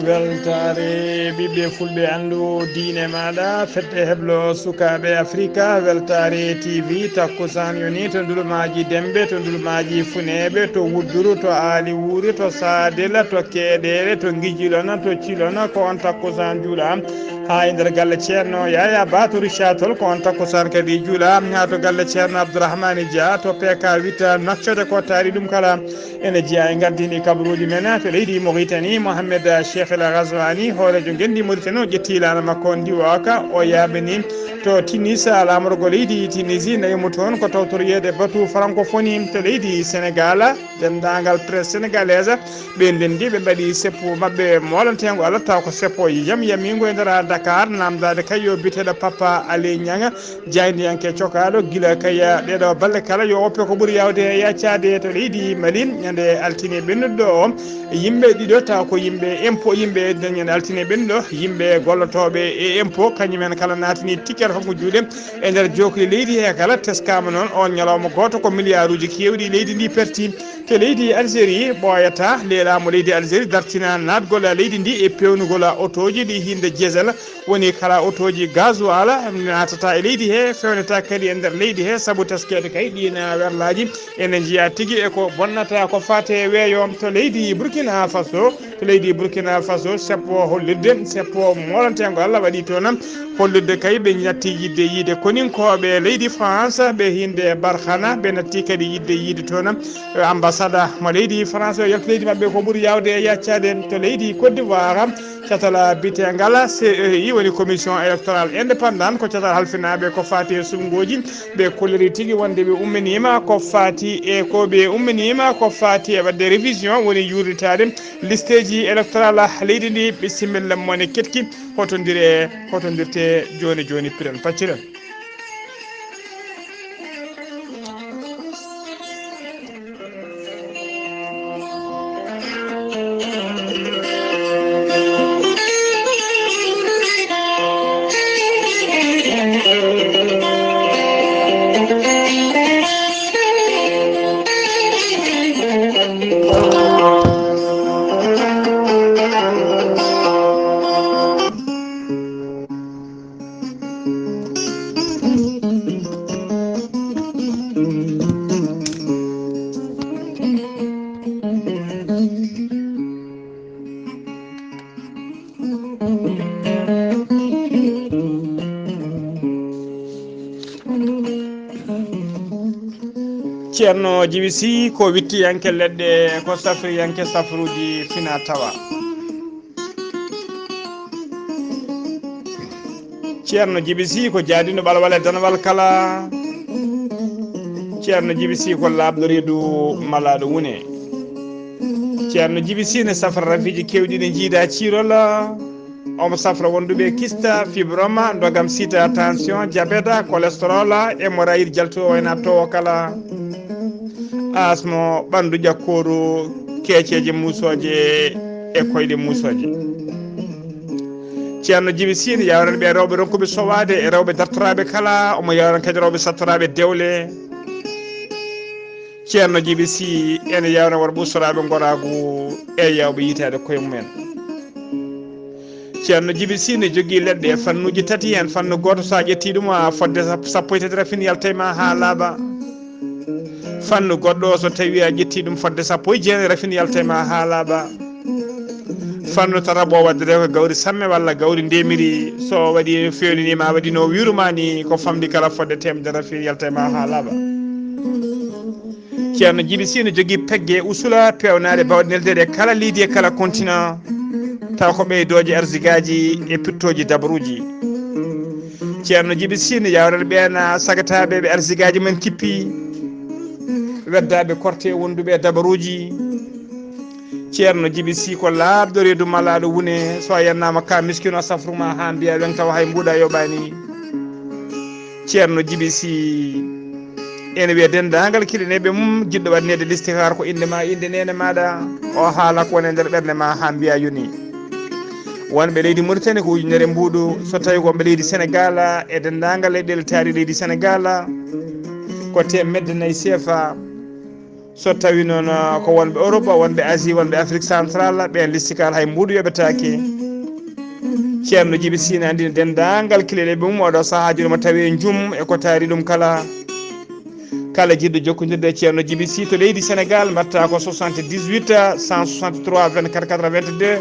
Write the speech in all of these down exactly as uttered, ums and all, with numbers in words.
Weltaare ɓiɓɓe fulɓe, anndu diine maaɗa, fedde heblo sukaaɓe Afrika, Weltaare T V, takkusaan yoni to ndulmaaji Dembe, to ndulmaaji Funeeɓe, to Wudduru, to Aali Wuuri, to Saadela, to Keeɗeere, to Ngijilona, to Cilona, ko on takkusaan juula haa e nder galle Ceerno Yaya Ba to Richard Toll, ko on takkusaan kadi juula haa to galle Ceerno Abdourahmane Dia to P K Witta, Nouakchott, ko taari ɗum kala. Ene jeyaa e gardini kabaruuji men to leydi Mauritanie, Mohamed Cheikh El Ghazouani, hooreejo ngenndi Mauritanie, o ƴetti laana makko o ndiwooka, o yaabini to Tunis, laamorgo leydi Tunisie, nawi mo toon ko tawtoriyeede batu francophonie to leydi Sénégal. Denndaangal presse sénégalaise, ɓe ndenndi, ɓe mbaɗi seppo maɓɓe moolanteengo Allah, taw ko seppo yam yamiingo e nder Dakar, naamndaade kay yo biteɗo Papa Ali Niang, jaayndiyanke cokaaɗo gila kay, ɗeɗo balɗe kala yo oppe ko ɓuri yaawde e yaccaade to leydi Mali. Ñande altine ɓennuɗo o, yimɓe ɗiɗo taw ko yimɓe impôt, yimɓe ñande altine ɓennuɗo, yimɓe gollotooɓe e impôt, kañumen kala naatini ticket honko juuɗe e nder jookli leydi he kala. Teskaama noon on ñalawma gooto ko miliyaaruuji keewɗi leydi ndi perti. To leydi Algérie ɓooyata, leelaamu leydi Algérie dartina naatgol leydi ndi e peewnugol otooji ɗi hiinde diesel, woni kala otooji gasoil naatata e leydi he, fewnata kadi e nder leydi he, sabu teskeede kay ɗiin werlaaji ene njiyaa tigi e ko bonnata ko faati e weeyo. To leydi Burkina Faso, to leydi Burkina Faso, seppo hollirde, seppo moolanteengo Allah waɗi toon, hollirde kay ɓe natti yiɗde yiide koninkooɓe leydi France, ɓe hiinde Barkhane, ɓe natti kadi yiɗde yiide toon ambassade mo leydi France o yalti leydi maɓɓe ko ɓuri yaawde e yaccaade. To leydi Côte d'Ivoire, catal biyeteengal C E I, woni Commission Électorale Indépendante, ko catal halfinaaɓe ko faati e suɓngooji, ɓe kolliri tigi wonde ɓe umminiima ko faati e ko ɓe umminiima ko faati e waɗde révision, woni yuurnitaade listeeji électorale leydi ndi. Bisimilla mone ketki, hotondire, hotondirte jooni jooni, piren pacciren. Ceerno Jibi Sy ko wittiyanke leɗɗe, ko safriyanke safruuji fina tawa. Ceerno Jibi Sy ko jaadiino ɓalwal e danwal kala. Ceerno Jibi Sy ko laaɓɗo reedu malaaɗo wune. Ceerno Jibi Sy ne safra rafiiji keewɗi ɗi njiida ciirol. Omo safra wonduɓe kista, fibroma, ndogam sita, tension, diabète, cholestérol, hémorroïde jaltuɗo wayna towo kala. Asmo, ɓanndu ƴakkooru, keeceeje muusooje e koyɗe muusooje. Ceerno Jibi Sy ne yawran ɓe rewɓe ronkuɓe sowaade e rewɓe dartoraaɓe kala, omo yawran kadi rewɓe sattoraaɓe dewle. Ceerno Jibi Sy ene yawran worɓe ustoraaɓe ngoraagu e yawɓe yitaade koye mumen. Ceerno Jibi Sy ne jogii leɗɗe e fannuuji tati, heen fannu gooto so a ƴettii ɗum a fodde sap-, sappo e tati rafin yalta e ma haa laaɓa. Fannu goɗɗo o so tawii a ƴettii ɗum fodde sappo e jeenayi rafin yalta e ma haa laaɓa. Fannu tataɓo o waɗde ko gawri samme walla gawri ndemiri, so waɗi feewnii ma waɗi no wiiru ma ni ko famɗi kala fodde teemedere rafin yalta e ma haa laaɓa. Ceerno Jibi Sy ne jogii pegge usula peewnaaɗe baawɗe neldeede e kala leydi e kala continent, taw ko ɓeydooje arsigaaji e pittooji dabaruuji. Ceerno Jibi Sy ne yawrata ɓeen sagataaɓe ɓe arsigaaji men kippi, weddaaɓe korte wonduɓe e dabaruuji. Ceerno Jibi Sy ko laaɓɗo reedu malaaɗo wune, so a yennaama ka miskino a safru ma haa mbiya weŋ tawa hay mbuuɗa yoɓaani. Ceerno Jibi Sy ene wiya denndaangal kiɗaneeɓe mum, jiɗɗo waɗaneede listihar ko innde ma, innde neene maaɗa, o haala ko woni e nder ɓernde ma haa mbiya yoni. Wonɓe leydi Mauritanie ko ujunere mbuuɗu, so tawii ko wonɓe leydi Sénégal e denndaangal leyɗeele taari leydi Sénégal ko teemedde nayi seefa. So tawi noon, ah, ko wonɓe Europe, wonɓe Asie, wonɓe Afrique Central, ɓeen listi kala hay mbuuɗu yoɓetaake. Ceerno Jibi Sine anndina denndaangal kiliɗeɓe mum oɗo sahaa, jooni mo tawi e jum e ko taari ɗum kala. Kala jiɗɗo jokkondirde e Ceerno Jibi Sy to leydi Sénégal, mbaɗta ko soixante-dix-huit, cent soixante-trois, vingt-quatre quatre-vingt-deux.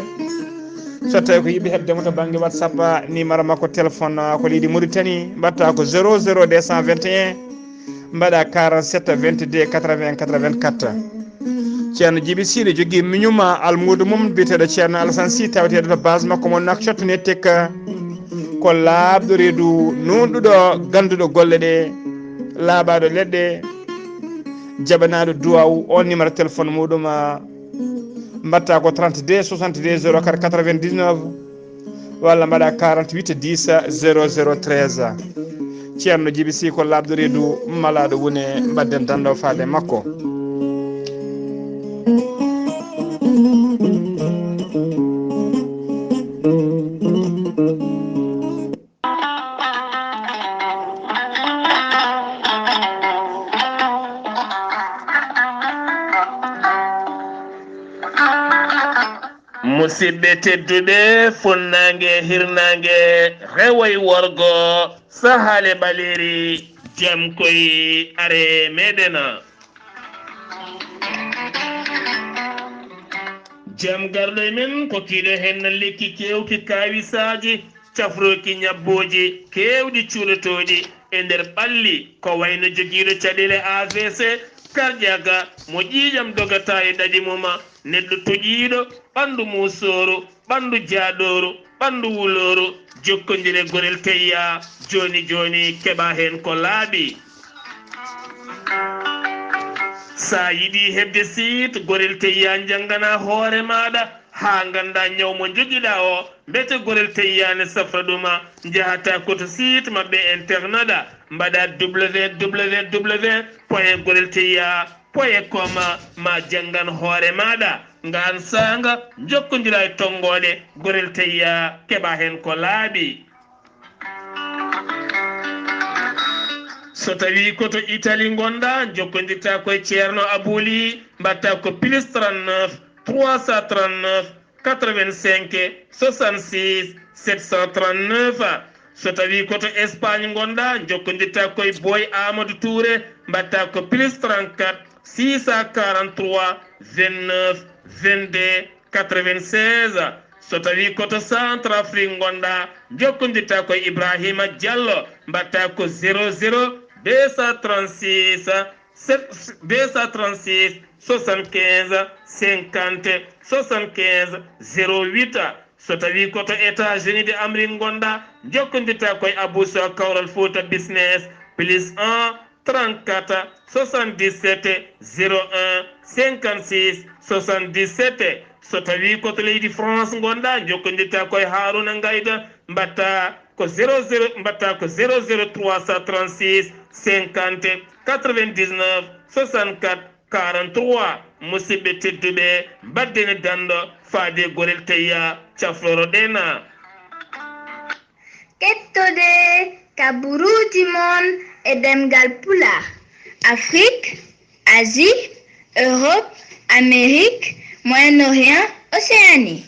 So tawi ko yiɗɓe heɓde mo to bannge WhatsApp, numéro makko téléphone, ah, ko leydi Mauritanie, mbaɗta ko zéro zéro deux cent vingt et un, mbaɗa quarante-sept vingt-deux quatre-vingts quatre-vingt-quatre. Ceerno Jibi Sy ne jogii miñum almuudo mum biyeteeɗo Ceerno Alassane Sy, taweteeɗo to base makko mo Nouakchott, ne tekka ko laaɓɗo reedu, nuunɗuɗo, gannduɗo golle ɗe, laaɓaaɗo leɗɗe, jaɓanaaɗo duwaaw. On numéro téléphone muɗum, ah, mbaɗta ko trente-deux soixante-deux zéro quatre quatre-vingt-dix-neuf, walla mbaɗa quarante-huit dix zéro zéro treize. Ceerno Jibi Sy ko laaɓɗo reedu, malaaɗo wune, mbaɗden danndo faade makko. Musidɓe tedduɓe, funnaange, hirnaange, rewo e worgo, sahaale ɓaleeri, jam koy are meɗen. Jam garɗo e men ko kiiɗo heen lekki keewki kaawisaaji, cafrooki ñabbooji keewɗi cuuɗotooɗi e nder ɓalli, ko wayno jogiiɗo caɗeele A V C, cardiaque, mo ƴiiƴam dogata e ɗaɗi mum, neɗɗo toƴiiɗo, ɓanndu muusooru, ɓanndu jaaɗooru, ɓanndu wulooru, jokkondire Gorel Teyya, jooni jooni keɓa heen ko laaɓi. Sa yiɗi heɓde site Gorel Teyya, njanngana hoore maaɗa haa ngannda ñaw mo njogiɗa o, mbete Gorel Teyya ne safra ɗuma, njahata ko to site maɓɓe internet, mbaɗa www point gorel teyya point com, ma janngan hoore maaɗa. Ngaan saanga, njokkondira e tonngooɗe Gorel Teyya, keɓa heen ko laaɓi. So tawi ko to Italie ngonɗa, jokkondirta koye Ceerno Abouli, mbaɗta ko plus trente-neuf trois cent trente-neuf quatre-vingt-cinq soixante-six sept cent trente-neuf. So tawi ko to Espagne ngonɗa, jokkondirta koye Boy Amadou Touré, mbaɗta ko plus trente-quatre six cent quarante-trois vingt-neuf vingt-deux quatre-vingt-seize. So tawi ko to Centrafrique ngonɗa, jokkondirta koye Ibrahima Diallo, mbaɗta ko zéro zéro deux cent trente-six, sept, deux cent trente-six soixante-quinze cinquante soixante-quinze zéro huit. So tawi ko to États-Unis de Amérique ngonɗa, jokkondirta koye Abou Sow Kawral Fouta Business, plus un trente-quatre soixante-dix-sept zéro un cinquante-six soixante-dix-sept. So tawi ko to leydi France ngonɗa, jokkondirta koye Harouna Ngayda, mbaɗta ko zéro zéro, mbaɗta ko zéro zéro trois cent trente-six cinquante quatre-vingt-dix-neuf soixante-quatre quarante-trois. Musidɓe tedduɓe, mbaɗden e danndo faade Gorel Teyya, cafroro ɗen. Kettode kaburuuji mon e ɗemngal Pulaar, Afrique, Asie, Europe, Amérique, Moyen-Orient, Océanie.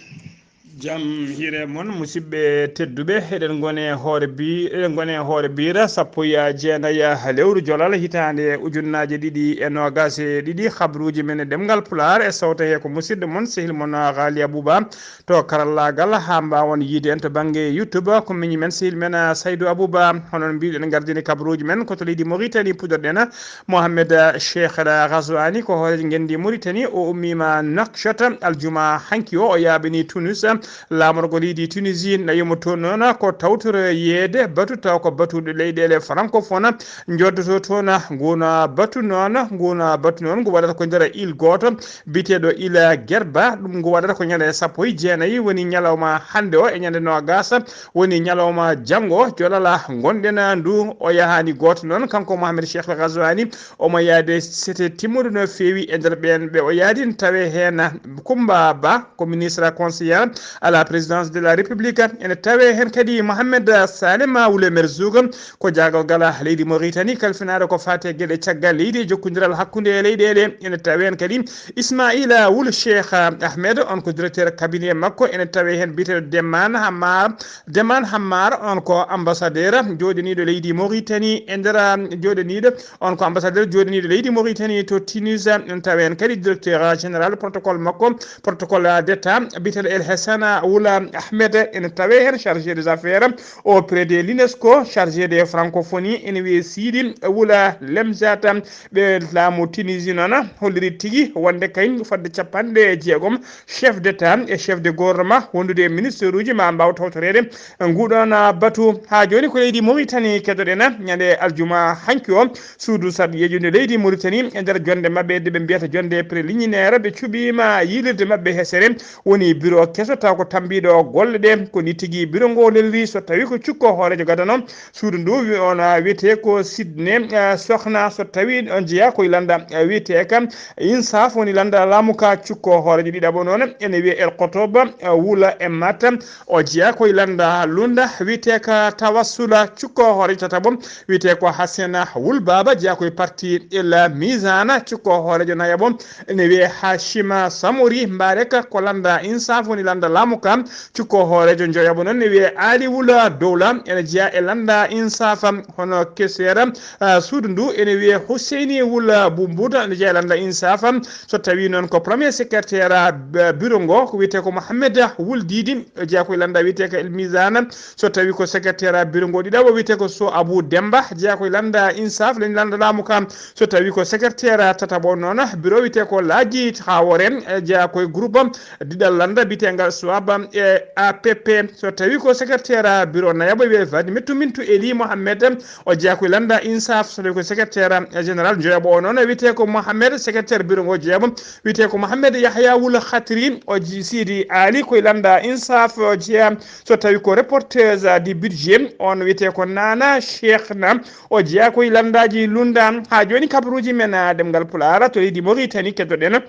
Jam hiire mon, musidɓe tedduɓe, eɗen ngone hoore bi-, eɗen ngone hoore biira sappo e jeenayi lewru jolal hitaande ujunnaaje ɗiɗi e noogaas e ɗiɗi. Habruuji men e ɗemngal Pulaar e sawta he ko musidɗo mon, sehil mon, Ghali Abouba. To karallaagal, haa mbaawon yiide en to bannge YouTube, ko miñi men, sehil men, ah, Saydou Abouba. Hono no mbiɗen, gardini kabaruuji men ko to leydi Mauritanie, puɗɗorɗen Mohamed, ah, Cheikh El Ghazouani, ko hooreejo ngenndi Mauritanie. O ummiima Nouakchott aljuma hanki o, o yaaɓini Tunis. Laamorgo leydi Tunisie nawi mo toon noon ko tawtoroyeede batu, taw ko batuɗo leyɗeele francophone njoddoto toon. Nguun batu noon, nguun batu noon, ngu waɗata ko nder île gooto biyeteeɗo Île Guerba. Ɗum ngu waɗata ko ñande sappo e jeenayi, woni ñalawma hannde o, e ñande noogaas woni ñalawma janngo. Jolala ngonɗen ndu, o yahaani gooto noon, kanko Mohamed Cheikh El Ghazouani, omo yaade sete timmude no feewi e nder ɓeen ɓe o yaadi. Tawe heen Koumba Ba, ko ministre conseiller à la présidence de la République. Ene tawee heen kadi Mohamed Salema Wule Merzoug, ko jaagorgal leydi Mauritanie, kalfinaaɗo ko faati e geɗe caggal leydi e jokkondiral hakkunde e leyɗeele. Ene tawee heen kadi Ismaila Wul Cheikh Ahmed, on ko directeur cabinet makko. Ene tawee heen biyeteeɗo Deman Hammar, Deman Hammar, on ko ambassadeur jooɗaniiɗo leydi Mauritanie e nder, jooɗaniiɗo, on ko ambassadeur jooɗaniiɗo leydi Mauritanie to Tunis. Ene tawee heen kadi directeur général protocole makko, protocole d'État, biyeteeɗo El Hassan Wula Ahmed. Ene tawee heen chargé des affaires auprès de l'UNESCO, chargé de francophonie, ene wiyee Sidi Wula Lemzata. Ɓe laamu Tunisie noon holliri tigi wonde kay fodde capanɗe jeegom chef d'État e chef de gouvernement wondude e ministre uji ma mbaaw tawtoreede nguɗon batu. Haa jooni ko leydi Mauritanie keddoɗen ñande aljuma hanki o. Suudu sarɗiyeeji nde leydi Mauritanie e nder jonnde maɓɓe nde ɓe mbiyata jonnde préliminaire, ɓe cuɓiima yiilirde maɓɓe hesere, woni bureau keso taw ko tambiiɗo golle ɗe. Ko ni tigi bureau ngo lelri so tawi ko cukko hooreejo gadano suudu ndu wi-, on, ah, wiyetee ko Sydney, ah, Sokhna, so tawi on jeyaa koye lannda, ah, wiyetee ka Insaf, woni lannda laamu ka. Cukko hooreejo ɗiɗaɓo noon ene wiyee El Kotoba, ah, Wula e Matam. O jeyaa koye lannda lunda wiyetee ka Tawassula. Cukko hooreejo tataɓo wiyetee ko Hasena Wul Baba, jeyaa koye parti El Mizana. Cukko hooreejo nayaɓo ene wiyee Hashima Samori Mbareka, ko lannda Insaf, woni lannda laamu ka. Cukko hooreejo njoyaɓo noon ne wiyee Ali Wula Dowla, ene jeyaa e lannda Insaf. Hono keseera, ah, suudu ndu ene wiyee Husseini Wula Bumbuta, ene jeyaa e lannda Insaf. So tawi noon ko premier secrétaire, ah, b-, bureau ngo, ko wiyetee ko Mohamed Wul Didi, o jeyaa koye lannda wiyetee ko El Mizana. So tawi ko secrétaire bureau ngo ɗiɗaɓo wiyetee ko So Abu Demba, jeyaa koye lannda Insaf, len lannda laamu ka. So tawi ko secrétaire tataɓo noon bureau wiyetee ko Laaji Traoré, eh, jeyaa koye groupe diɗal lannda biyeteengal Swab e A P P. So tawi ko secrétaire bureau nayaɓo wiyee Vladimir Tumintu Eli Mohamed, o jeyaa koye lannda Insaf. So tawi ko secrétaire général njoyaɓo o noon wiyetee ko Mohamed, secrétaire bureau ngo jeyaɓo wiyetee ko Mohamed Yahya Wul Khatri, o ji-, Sidi Ali koye lannda Insaf, o jeyaa. So tawi ko reporteuse du budget, on wiyetee ko Nana Cheikhna, o jeyaa koye lanndaaji lunda. Haa jooni kabaruuji men, ah, ɗemngal Pulaar to leydi Mauritanie keddoɗen.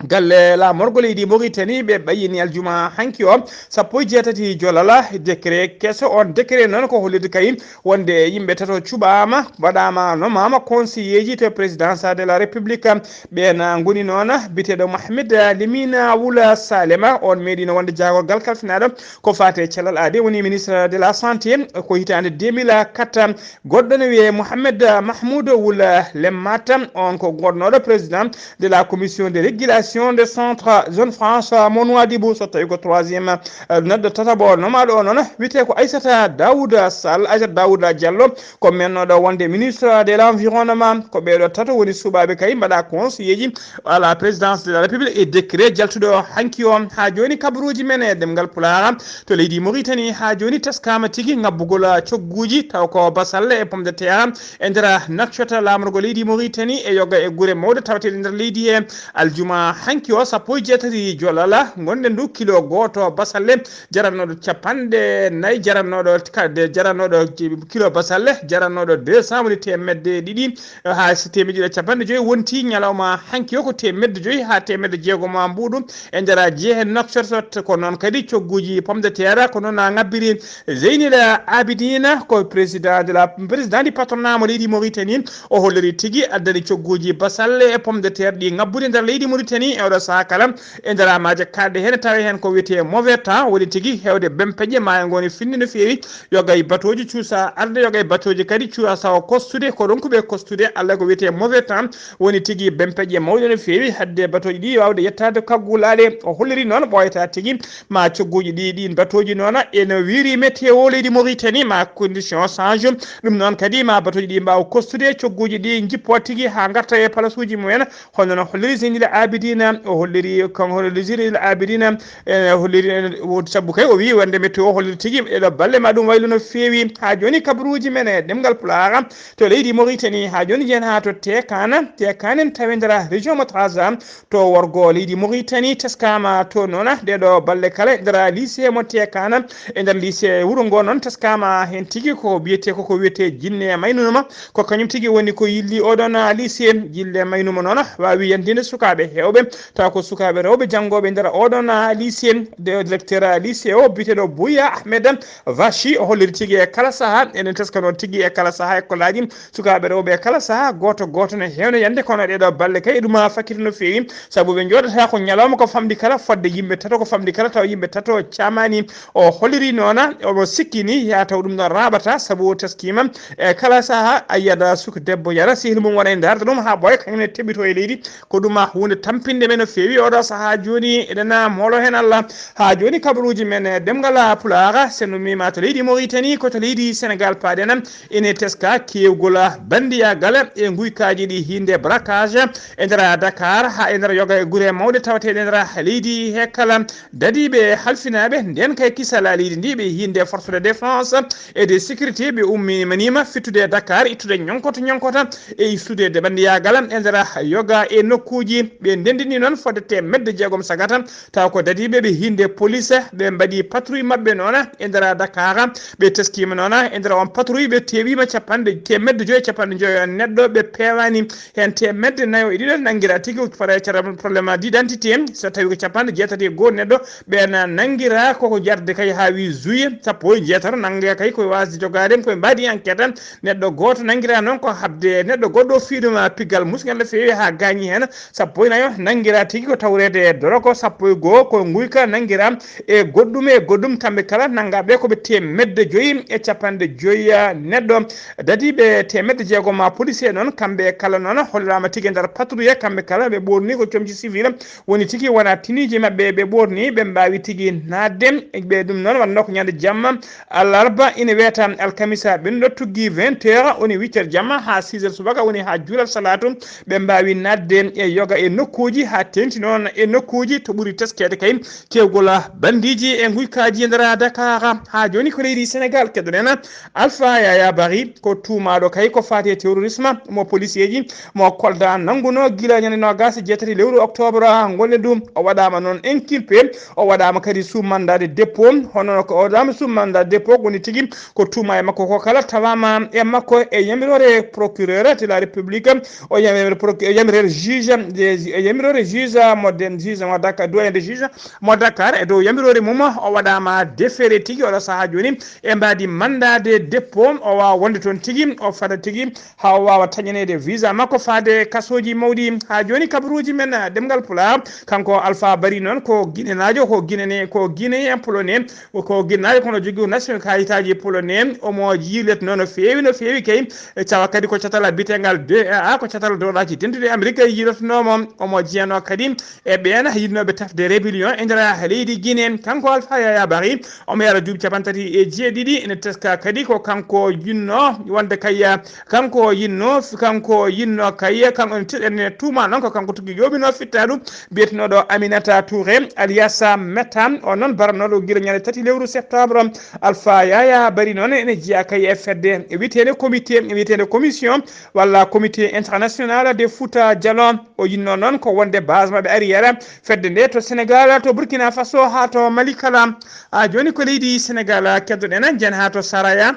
Galle laamorgo leydi Mauritanie ɓe ɓayyini aljuma hanki o sappo e jeetati jolala décret keso. On décret noon ko hollirde kay wonde yimɓe tato cuɓaama, mbaɗaama, nomaama conseilleeji to présidence de la République. Ɓeen ngoni noon biyeteeɗo Mohamed Limina Wula Salema, on meeɗino wonde jaagorgal kalfinaaɗo ko faati e cellal aadi, woni ministre de la santé ko hitaande deux mille quatre. Goɗɗo ne wiyee Mohamed Mahmoud Wula Lemmata, on ko gonnooɗo président de la commission de régulation des centres zone franche mo Nouadhibou. So tawi ko troisième, eh, neɗɗo tataɓo nomaaɗo o noon wiyetee ko Aissata Daouda Sall, Aissata Daouda Diallo, ko mennooɗo wonde ministre de l'environnement. Ko ɓeeɗo tato woni suɓaaɓe kay mbaɗa conseilleeji à la présidence de la République e décret jaltuɗo hanki o. Haa jooni kabaruuji men e ɗemngal Pulaar to leydi Mauritanie, haa jooni teskaama tigi ngabbugol cogguuji, taw ko basalle e pomme de terre e nder Nouakchott, laamorgo leydi Mauritanie, e yoga e gure mawɗe tawateeɗe nder leydi he. Aljuma hanki o, sappo e jeetati jolala, ngonɗen ndu, kilo gooto basalle jarannooɗo capanɗe nayi, jarannooɗo ka-, de-, jarannooɗo kilo basalle jarannooɗo deux cent, woni teemedde ɗiɗi, haa si teemedde ɗiɗi e capanɗe joyi wonti ñalawma hanki o, ko teemedde joyi haa teemedde jeegom mbuuɗu e nder jeehe Nouakchott. Ko noon kadi cogguuji pomme de terre, ko noon a ngabbiri. Zeynel Abidina ko président de la, président du patronat mo leydi Mauritanie, o holliri tigi addani cogguuji basalle e pomme de terre ɗi ngabbude nder leydi Mauritanie e oɗo sahaa kala. E nder amaaje kaalɗe heen, tawi heen ko wiyetee mauvais temps, woni tigi heewde bempeƴƴe, maayo ngo ne finni no feewi, yoga e batooji cuusa arde, yoga e batooji kadi cuusa kostude, ko ɗon ko ɓe kostude, Allah ko wiyetee mauvais temps, woni tigi bempeƴƴe mawɗe no feewi, hadde batooji ɗi waawde yettaade kaggulaaɗe. O holliri noon ɓooyata tigi ma cogguuji ɗi, ɗiin batooji noon ene wiiri météo leydi Mauritanie, ma condition change, ɗum noon kadi ma batooji ɗi mbaawa kostude cogguuji ɗi, njippo tigi haa ngarta e palasuuji mumen. Hono no holliri Zeynil Abidina, o holliri, kan holliri Zeynil Abidina, e holliri, e, o, sabu kay o wi wonde météo holliri tigi e ɗo balle ma ɗum waylu no feewi. Haa jooni kabaruuji men e ɗemngal Pulaar to leydi Mauritanie, haa jooni njeyen haa to Tekana. Tekana en tawi nder région mo Trarza to worgo leydi Mauritanie, teskaama to noon ɗeɗo balle kala e nder lycée mo Tekana. E nder lycée wuro ngo noon teskaama heen tigi ko wiyetee, ko ko wiyetee jinne maynunoma. Ko kañum tigi woni ko yilli oɗon, ah, lycée. Jille maynuma noon waawi yantinde sukaaɓe heewɓe Taw ko sukaaɓe rewɓe janngooɓe nder oɗon, ah, lycée, de directeur, ah, lycée o, biyeteeɗo Bouya Ahmed Vachi, o holliri tigi e kala sahaa, enen teskano tigi e kala sahaa e kolaaji, sukaaɓe rewɓe e kala sahaa, gooto gooto ne heewno yande, kono ɗeɗo balle kay, ɗum a fakkiti no feewi, sabu ɓe njooɗata ko ñalawma ko famɗi kala, fodde yimɓe tato ko famɗi kala, taw yimɓe tato caamaani. O holliri noona, omo sikki ni, yaa taw ɗum ɗon raaɓata, sabu o taskiima e kala sahaa, a yiyata suka debbo yara, sehil mum wona e ndaarde ɗum haa ɓooya, kañum ne teɓɓito e leydi, ko ɗum a huunde tampinde men no feewi oɗo sahaa. Jooni eɗen moolo heen Allah. Haa jooni kabaruuji men e ɗemngal Pulaar, so en ummiima to leydi Mauritanie, ko to leydi Senegaal paaɗen, ene teska keewgol banndiyaagal e nguykaaji ɗi hiinde braquage e nder Dakar, haa e nder yoga e gure mawɗe tawateeɗe e nder leydi he kala. Dadiiɓe halfinaaɓe ndeen kay kisal leydi ndi, ɓe hiinde force de défense et de sécurité, ɓe umminima fittude e Dakar, ittude ñonkoto ñonkoto e istude de banndiyaagal e nder yoga e nokkuuji. Ɓe ndenndini noon fodde teemedde jeegom sagata, taw ko dadiiɓe ɓe hiinde police, ɓe mbaɗi patrouille maɓɓe noona e nder Dakar, ɓe teskiima noona e nder on patrouille, ɓe tewiima capanɗe, teemedde joyi e capanɗe joyi on neɗɗo, ɓe peewaani heen teemedde nayo e ɗiɗo nanngiraa tigi, problème d'identité, so tawi ko capanɗe jeetati e goo neɗɗo, ɓeen nanngiraa koko jarde kay haa wi juillet sappo e jeetato, nannga kay koye waasde jogaade, koye mbaadi enquête. Neɗɗo gooto nanngiraa noon ko haɓde neɗɗo goɗɗo fiiɗuma piggal musngal no feewi haa gaañi heen, sappo e nayo nanngiraa tigi ko tawreede e doroko, sappo e goo ko nguyka nanngiraa e goɗɗum e goɗɗum, kamɓe kala nanngaaɓe ko ɓe teemedde joyi e capanɗe joyi neɗɗo. Dadiiɓe teemedde jeegom policier noon, kamɓe kala noon holliraama tigi e nder patrouille, kamɓe kala ɓe ɓoorni ko comci civil, woni tigi wona tiniiji maɓɓe ɓe ɓoorni, ɓe mbaawi tigi naatde. Ɓe ɗum noon wannoo ko ñande jamma alarba, ina weeta alkamisa ɓennuɗo, tuggi vingt heures, woni huit heures jamma haa six heures subaka, woni haa juulal salaatu, ɓe mbaawi naatde e yoga e nokkuuji, haa teeŋti noon e nokkuuji to ɓuri teskeede kay keewgol bandiiji e nguykaaji e nder Dakar. Haa jooni ko leydi Senegaal keɗoɗen. Alpha Yaya Bari ko tuumaaɗo kay ko faati e terrorisme, mo policeeji mo Kolda nanngunoo gila ñande noogaas e jeetati lewru octobre ngonɗen ɗum. O waɗaama noon inculpé, o waɗaama kadi sous mandat de dépôt, hono ko o waɗaama sous mandat de dépôt, woni tigi ko tuuma e makko ko kala tawaama e makko e yamiroore procureur de la République, o yamiroore procu-, yamiroore juge, e yamiroore juge mo den, juge mo Dakar, doyen de juge mo Dakar, e dow yamiroore mum o waɗaama déféré tigi oɗo sahaa jooni e mbaadi mandat de dépôt, o waawa wonde toon tigi, o fada tigi haa o waawa tañaneede visa makko faade kasooji mawɗi. Haa jooni kabaruuji men, ah, ɗemngal Pulaar, kanko Alpha Bari noon ko Guinénaajo, ko Guinéen, ko Guinéen Polonais, ko Guinénaajo kono jogii nation kayitaaji Polonais, omo yiilet noon no feewi, no feewi kay, e tawa kadi ko catal biyeteengal deux A A, ko catal dowlaaji dentuɗi Amerik yiilotonoomo, omo jeyanoo kadi e ɓeen yiɗnooɓe tafde rébellion e nder leydi Guinée. Kanko Alpha Yaya Bari, omo yara duuɓi capanɗe tati e jeeɗiɗi, ene teska kadi ko kanko yiɗnoo wonde kay, kanko yiɗnoo, kanko yiɗnoo kay, kanko ene te-, ene tuuma noon ko kanko tigi yooɓinoo fittaandu biyetenooɗo Aminata Touré, alias Meta. O noon baranooɗo gila ñande tati lewru septembre. Alpha Yaya Bari noon ene jeyaa kay e fedde wiyeteende comité, wiyeteende commission walla Comité International de Fouta Djallon. O yiɗnoo noon ko wonde base maɓɓe arrière fedde nde to Sénégal, to Burkina Faso, haa to Mali kala. A jooni ko leydi Sénégal keddoɗen, njen haa to Saraya.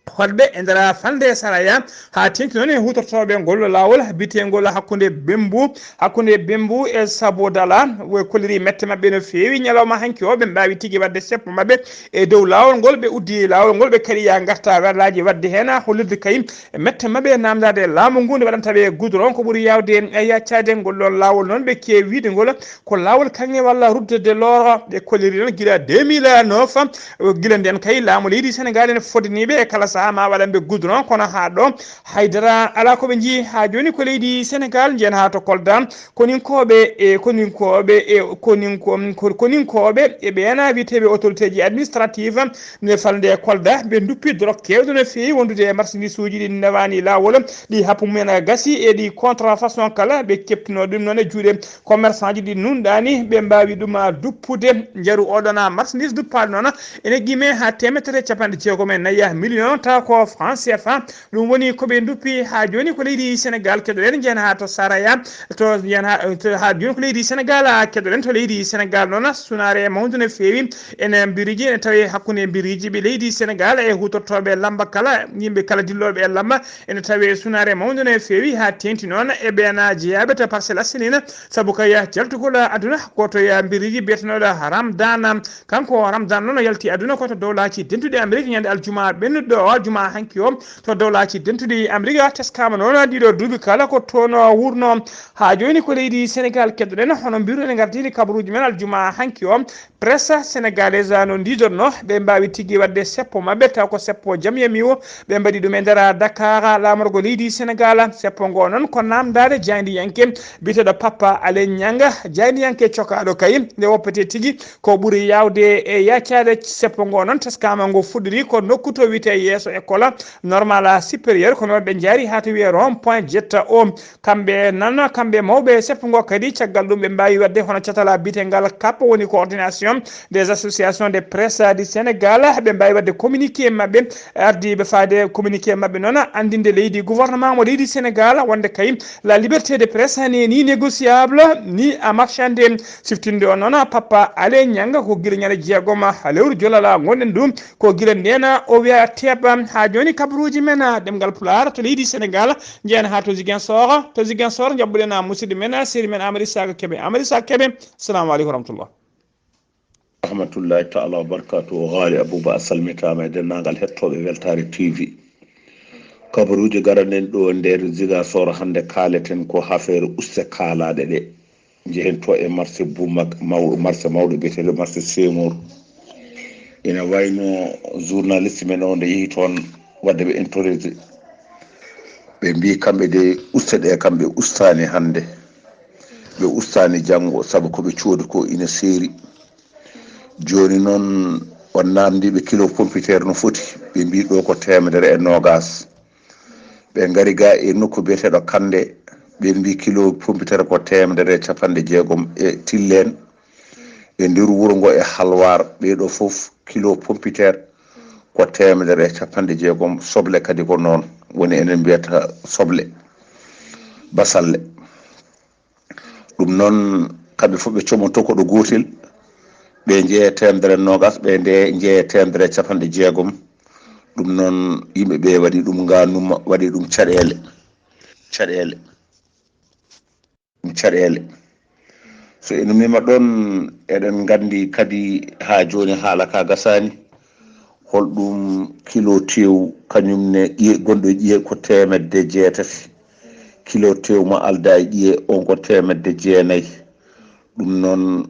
Hoɗɓe e nder falnde Saraya, haa teeŋti noon e huutortooɓe ngol laawol biyeteengol hakkunde Bembu, hakkunde Bembu e Sabodala, ɓe kolliri mette maɓɓe no feewi ñalawma hanki o. Ɓe mbaawi tigi waɗde seppo maɓɓe e dow laawol ngol, ɓe uddi laawol ngol, ɓe kadi ya ngarta wallaaji waɗde heen, hollirde kay mette maɓɓe naamndaade laamu ngu nde waɗanta ɓe goudron ko ɓuri yaawde e yaccaade. Ngol ɗoon laawol noon ɓe keewi wiide ngol ko laawol kaŋŋe walla route de l'or. Ɓe kolliri noon gila deux mille neuf, gila ndeen kay laamu leydi Senegaal ene fodaniiɓe e kala sahaa ma waɗanɓe goudron, kono haa ɗo haydara alaa ko ɓe njii. Haa jooni ko leydi Senegaal, njen haa to Kolda, koninkooɓe e koninkooɓe e koninko-, ko-, koninkooɓe e ɓeena wiyeteeɓe autorité ji administrative nde falnde Kolda, ɓe nduppi drogue keewɗo no feewi wondude e marchandise uji ɗi newaani laawol, ɗi happu mumen gasi e ɗi contrefaçon kala, ɓe keɓtinoo ɗum noon e juuɗe commerçant ji ɗi nunɗaani, ɓe mbaawi ɗum duppude. Njaru oɗon marchandise duppaaɗo noon ene qimee haa teemedere capanɗe jeegom e nayi million. ko franc C F A. Ɗum woni ko ɓe nduppi haa jooni ko leydi Sénégal. Keɗoɗen njeyen haa to Saraya, to njeyen haa, to, haa jooni ko leydi Sénégal, keɗoɗen to leydi Sénégal noon, sunaare mawnde no feewi ene mbiriji, ene tawi hakkunde mbiriji ɓe leydi Sénégal e huutortooɓe lamba kala, yimɓe kala dillooɓe e lamba, ene tawi sunaare mawnde no feewi haa teeŋti noon e ɓeen jeyaaɓe to Parcelles Assainies, sabu kay jaltugol aduna ko to mbiriji biyetenooɗo Ramdan. Kanko Ramdan noon o yalti aduna ko to Dowlaaji Dentuɗi Amerik ñande aljuma ɓennuɗo o, aljuma hanki o, to Dowlaaji Dentuɗi Amerik. Teskaama noon ɗiɗo duuɓi kala ko toon o wuurno. Haa jooni ko leydi Sénégal keɗoɗen, hono mbiruɗen gardini kabaruuji men aljuma hanki o. Presse sénégalaise no ndijorno, ɓe mbaawi tigi waɗde seppo maɓɓe, taw ko seppo jam yami o, ɓe mbaɗi ɗum e nder Dakar, laamorgo leydi Sénégal. Seppo ngo noon ko naamndaade jaayndiyanke biyeteeɗo Papa Alain Nianga, jaayndiyanke cokaaɗo kay nde woppete tigi ko ɓuri yaawde e yaacaade. Seppo ngo noon teskaama ngo fuɗɗori ko nokku to wiyetee yeeso école normal supérieur, kono ɓe njaari haa to wiyee rond point jetta o. Kamɓe nana, kamɓe mawɓe seppo ngo kadi, caggal ɗum ɓe mbaawi waɗde hono catala biyetengal kap, woni coordination des associations de presse du Sénégal. Ɓe mbaawi waɗde communiqué maɓɓe, ardiiɓe faade communiqué maɓɓe noon, anndinde leydi, gouvernement mo leydi Sénégal, wonde kay la liberté de presse n'est ni négociable ni à marchander. Siftinde o noon, Papa Alain Nianga ko gila ñande jeegom lewru jolala ngonɗen ɗum, ko gila ndeen o wiya teeɓa. Haa jooni kabaruuji men ɗemngal Pulaar to leydi Sénégal, njeyen haa to Ziguinchor. To Ziguinchor, njaɓɓuɗen musidɗo men, sehil men Amadou Isaka Kebe. Amadou Isaka Kebe, salamu aleykum wa rahmatullah. Rahmatullahi taala wa barakatuh. O Ghali Abouba, a salmitaama e denndaangal hettooɓe Weltaare T V. Kabaruuji garanɗen ɗo nder Ziguinchor hannde, kaaleten ko affaire uste kaalaaɗe ɗe. Njehen to e marché Boumak, maw-, marché mawɗo biyeteeɗo marché Semour. Ina wayno journaliste men o nde yehi toon waɗde ɓe interrogé. Ɓe mbii kamɓe de uste ɗe kam ɓe ustaani hannde. Ɓe ustaani janngo sabu ko ɓe coodi ko ina seeri. Jooni noon on naamndii ɓe kilo pompiteer no foti. Ɓe mbii ɗo ko teemedere e noogaas. Ɓe ngari ga e nokku biyeteeɗo Kande, ɓe mbii kilo pompiteer ko teemedere e capanɗe jeegom e tilleen. E nder wuro ngo e Halwaar, ɓee ɗo fof kilo pompiteer ko teemedere e capanɗe jeegom, soble kadi ko noon, woni enen mbiyata soble, basalle. Ɗum noon, kamɓe fof ɓe comonto koɗo gootel, ɓe njeeya teemedere noogaas, ɓe nde njeeya teemedere capanɗe jeegom. Ɗum noon, yimɓe ɓe waɗi ɗum ngaanuma, waɗi ɗum caɗeele, caɗeele, ɗum caɗeele. So en umiima ɗoon, eɗen nganndi kadi haa jooni haala ka gasaani. Holɗum kilo tew, kañum ne ƴiye, gonɗo e ƴiye ko teemedde jeetati. Kilo tew mo aldaa e ƴiye, on ko teemedde jeenayi. Ɗum noon,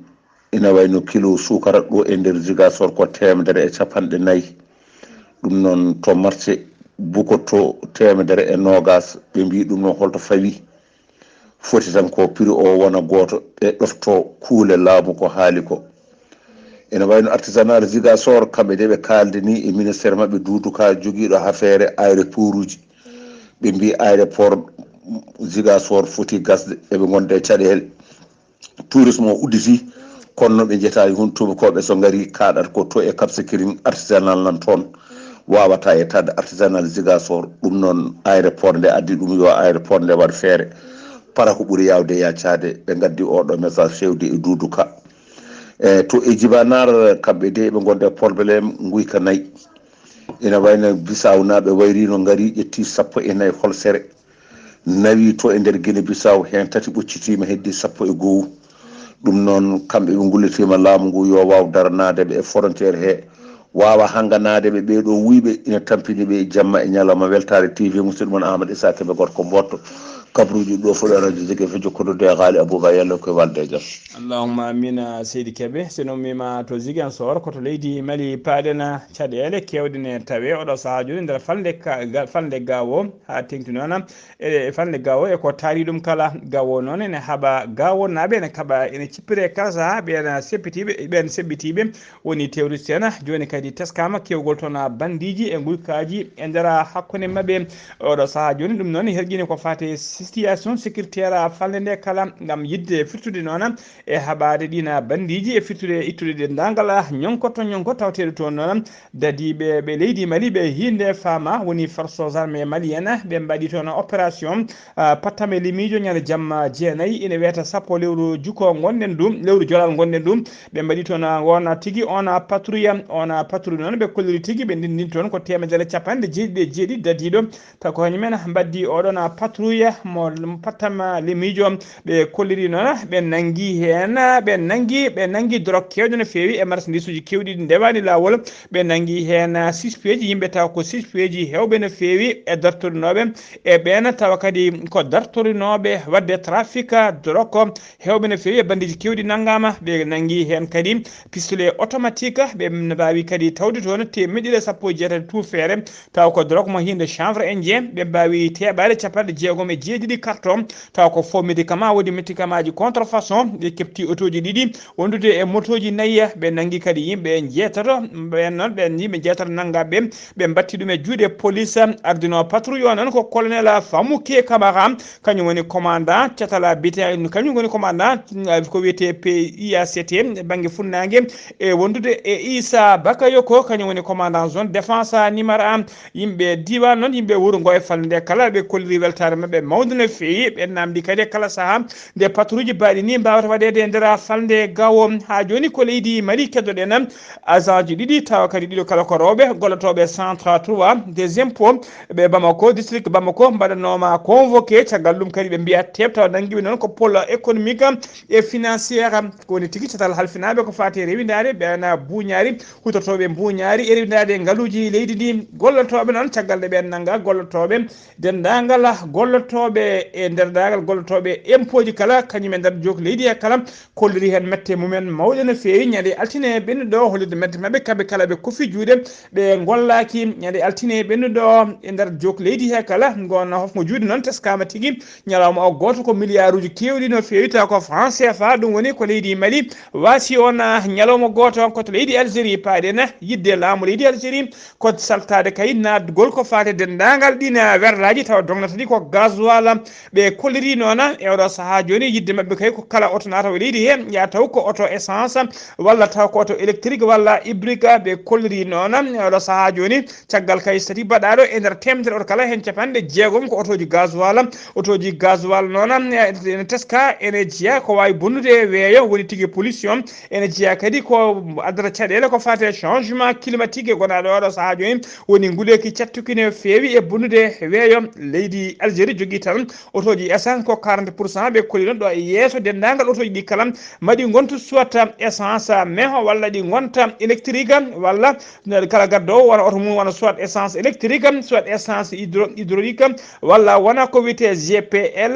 ina wayno kilo suukara ɗo e nder Ziguinchor ko teemedere e capanɗe nayi. Ɗum noon, to marché Bukoto, teemedere e noogaas. Ɓe mbii ɗum noon holto fawi? Foti tan ko prix o wona gooto, ɓe ɗofto kuule laamu ko haali ko. Ene wayno artisanal Ziguinchor, kamɓe de ɓe kaaldi ni e ministére maɓɓe Doudou Ka, jogiiɗo affaire aéroport uji. Ɓe mbii aéroport Ziguinchor foti gasde, eɓe ngonda e caɗeele. Tourisme o udditi, kono noon ɓe njetaani hon tuubakooɓe so ngari kaaɗat ko to e Cap Skirring, artisanal nan toon, waawata yettaade artisanal Ziguinchor. Ɗum noon aéroport nde addi ɗum yo aéroport nde waɗ feere. Para ko ɓuri yaawde yaacaade, ɓe ngaddi oɗo message fewde e Doudou Ka. E to e Jibanaar, kamɓe de ɓe ngonda e problème nguyka nayi. Ina wayno Bisawnaaɓe wayrino ngari ƴetti sappo e nayi holsere. Nawi to e nder Guinée Bissau, heen tati ɓoccitiima, heddi sappo e goo. Ɗum noon, kamɓe ɓe ngullitiima laamu ngu yo waaw daranaade ɓe e frontière he, waawa hannganaade ɓe ɓee ɗoo wuyɓe ina tampini ɓe jamma e ñalawma. Weltaare T V, musidɗo mon Amadou Issa Kébé, gorko mboɗɗo. Kabaruuji ɗo fof ɗo radio Ziguinchor, jokkondirde e Ghali Abouba, yalla ko e walde e jam. Allahumma amina, Seydi Kébé. So en ummiima to Ziguinchor, ko to leydi Mali paaɗen, caɗeele keewɗe ne tawe oɗo sahaa jooni nder falnde ka-, ga-, falnde Gao, haa teeŋti noon e falnde Gao e ko taari ɗum kala. Gao noon ene haɓa, Gao naaɓe ene kaɓa, ene cippire kala sahaa, ɓe ene seppitiiɓe, ɓe ene seɓɓitiiɓe woni terroriste en. Jooni kadi teskaama keewgol toon bandiiji e nguykaaji e nder hakkunde maɓɓe. Oɗo sahaa jooni ɗum noon herƴini ko faati e si-, Situation sécuritaire falnde nde kala ngam yiɗde firtude noon e haɓaade ɗiin bandiiji e firtude ittude denndaangal ñonkoto ñonko tawteeɗo toon noon dadiiɓe ɓe leydi Mali ɓe hiinde faama woni forces armées maliennes ɓe mbaɗi toon opération pattame limiijo ñande jamma jeenayi ina wiyata sappo lewru juko ngonɗen ɗum lewru jolal ngonɗen ɗum ɓe mbaɗi toon wona tigi on patrouille on patrouille noon ɓe kolliri tigi ɓe ndinndin toon ko teemedere capanɗe jeeɗiɗi e jeeɗiɗi dadiiɗo taw ko kañumen mbaddi oɗon patrouille mo pattam limiijo ɓe kolliri noon ɓe nangi heen ɓe nangi ɓe nangi drok kewɗo no feewi e marchandisuji kewɗi ɗi ndewani lawol ɓe nangi heen sispeji yimɓe taw ko sispeji hewɓe no feewi e dartorinooɓe e ɓeen tawa kadi ko dartorinooɓe wadde trafic drok hewɓe no feewi e bandiji kewɗi nanngama ɓe nangi heen kadi pistolet automatique ɓe no mbaawi kadi tawde toon temeɗɗe sappo e jeetati tuufeere taw ko drok mo hinde chanvre indien ɓe mbaawi teɓaade capanɗe jeegom e jeeɗiɗi carton taw ko faux médicament woni médicament ji contrefaçon ɓe kepti otoji ɗiɗi wondude e motoji nayya ɓe nangi kadi yimɓe jeetato ɓen noon ɓen yimɓe jeetato nanngaɓe ɓe mbatti ɗum e juuɗe police ardino patrouille o noon ko colonel Famouké Camara kañum woni commandant catala bite kañum woni commandant ko wiyete P I A C T bangge funnaange e wondude e Issa Bakayoko kañum woni commandant zone défense numéro un yimɓe diwan noon yimɓe wuro ngo e falnde kala ɓe kolliri weltaare maɓɓe mawde no feewi ɓe namdi kadi e kala saha nde patrouille baaɗi ni mbawata waɗede e nder falnde gawo ha joni ko leydi Mali keddoɗen agent ji ɗiɗi tawa kadi ɗiɗo kala ko rewɓe gollotoɓe centre trois des impôts ɓe Bamako district Bamako mbaɗanoma convoqué caggal ɗum kadi ɓe mbiya teɓ tawa nangiɓe noon ko pôle économique et financière ko woni tigi catal halfinaɓe ko fati e rewidade ɓena buñari hutotoɓe buñari e rewidade e ngaluji leydi ndi gollotoɓe noon caggal nde ɓen nanga gollotoɓe denndaangal gollotooɓe e nder daagal gollotooɓe impooji kala kañum e nder jook leydi he kala kolliri heen mette mumen mawɗe no feewi ñande altine ɓennuɗo hollirde mette maɓɓe kamɓe kala ɓe kofi juuɗe ɓe ngollaaki ñande altine ɓennuɗo e nder jook leydi he kala ngon hofmo juuɗe noon teskama tigi ñalawma o gooto ko milliarduji keewɗi no feewi taw ko franc cfa ɗum woni ko leydi mali wasi on ñalawma gooto ko to leydi algérie paaɗen yidde laamu leydi algérie ko saltaade kay naatgol ko faati denndaangal ɗiin werlaaji tawa dognata ɗi ko gasoil ɓe kolliri noon e oɗo sahaa jooni yidde maɓɓe kay ko kala oto naata e leydi he yaa taw ko oto essence walla taw ko oto électrique walla hybride ɓe kolliri noon e oɗo sahaa jooni caggal kay sati baɗaaɗo e nder teemedere oto kala heen capanɗe jeegom ko otooji gasoil otooji gasoil noon ene teska ene jeya ko waawi bonnude weeyo woni tigi pollution ene jeyaa kadi ko addata caɗeele ko faati e changement climatique e gonaaɗo oɗo sahaa jooni woni nguleeki cattuki no feewi e bonnude weeyo leydi algérie jogii tan otooji essence ko quarante pour cent ɓe kolino ɗo e yeeso denndaangal otooji ɗi kala mbaɗi ngontu soit essence meho walla ɗi ngonta électrique walla kala gaddowo wona oto mum wona soit essence électrique soit essence hydro- hydraulique walla wona ko wiyetee gpl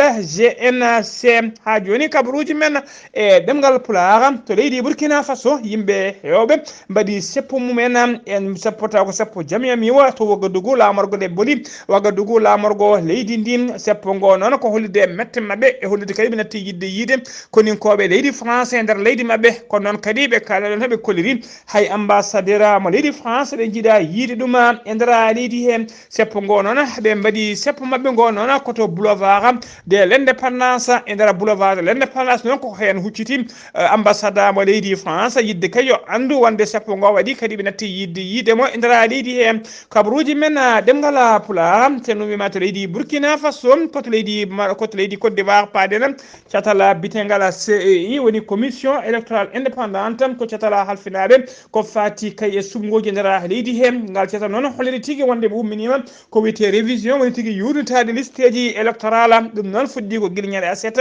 gnc haa jooni kabaruuji men e ɗemngal pulaar to leydi burkina faso yimɓe heewɓe mbaɗi seppo mumen en seppo taw ko seppo jamiyamiwa to wagadugu laamorgo nde boni wagadugu laamorgo leydi ndi seppo ngo noon ko hollitde mette maɓɓe e hollitde kadi ɓe natti yiɗde yiide koninkooɓe leydi france e nder leydi maɓɓe kono noon kadi ɓe kaalaɗon heɓe kolliri hay ambassadeur mo leydi france ɓe jiiɗa yiide ɗum e nder leydi he seppo ngo noon ɓe mbaɗi seppo maɓɓe ngo noon koto boulevard de l'indépendance e nder boulevard de l'indépendance noon koko heen hucciti ambassade mo leydi france yidde kay yo anndu wonde seppo ngo waɗi kadi ɓe natti yiide yiide mo e nder leydi he kabaruuji men ɗemngal pulaar tenumi ma to leydi burkina faso koto leydi koto leydi côte d'ivoire paaɗen catal bitengal cei woni commission électorale indépendante ko catal halfinaaɓe ko faati kay e suɓngooji nder leydi he ngal catal noon holliri tigi wonde ɓe umminiima ko wiyetee révision woni tigi yuurnitaade listeeji électorale ɗum noon fuɗɗii ko gila ñande aset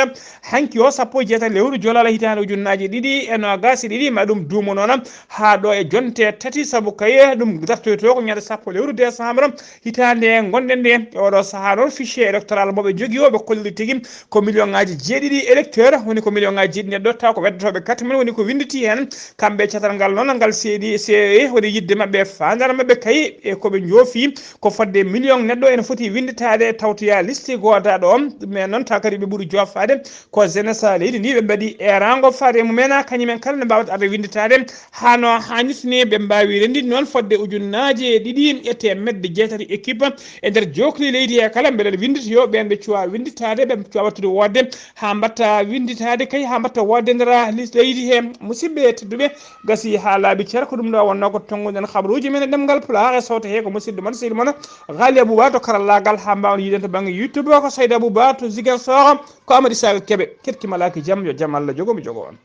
hanki o sappo e jeetati lewru jolala hitaande ujunnaaji ɗiɗi e noogaas e ɗiɗi ma ɗum duumo noon haa ɗo e jonte tati sabu kay ɗum dartoytoo ko ñande sappo lewru décembre hitaande ngonɗen nde e oɗo sahaa noon fichier électoral mo ɓe jogii o ɓe kolliri tigi ko million ngaji jeeɗiɗi électeur woni ko million ngaji jeeɗiɗi neɗɗo taw ko weddotooɓe carte mum woni ko winnditi heen kamɓe catal ngal noon ngal seedi seeɗe woni yidde maɓɓe faandara maɓɓe kay e koɓe njoofi ko fodde million neɗɗo ene foti winnditaade tawtoya liste goodaɗo on ɗum en noon taw kadi ɓe ɓuri joofaade ko jeunesse leydi ndi ɓe mbaɗi erango faade mumen kañumen kala ne mbawata arde winnditaade hano hanniti ni ɓe mbawi renndinde noon fodde ujunnaaji e ɗiɗi e teemedde jeetati équipe e nder jokli leydi he kala mbele winnditoyo ɓen ɓe cuwa winnditaade, ɓe cuwa wattude woodde, haa mbatta winnditaade kay, haa mbatta woodde nder leydi he. Musidɓe tedduɓe, gasi haa laaɓi cer, ko ɗum ɗo wonnoo ko tonnguɗen habaruuji men e ɗemngal Pulaar e sawto he ko musidɗo mon, sehil mon, Ghali Abouba to karallaagal, haa mbaawon yiiden to bannge YouTube o ko Sayda Abouba to Ziguinchor, ko Amady Saga Kebe. Ketki malaaki jam, yo jam Allah jogo mi jogo on.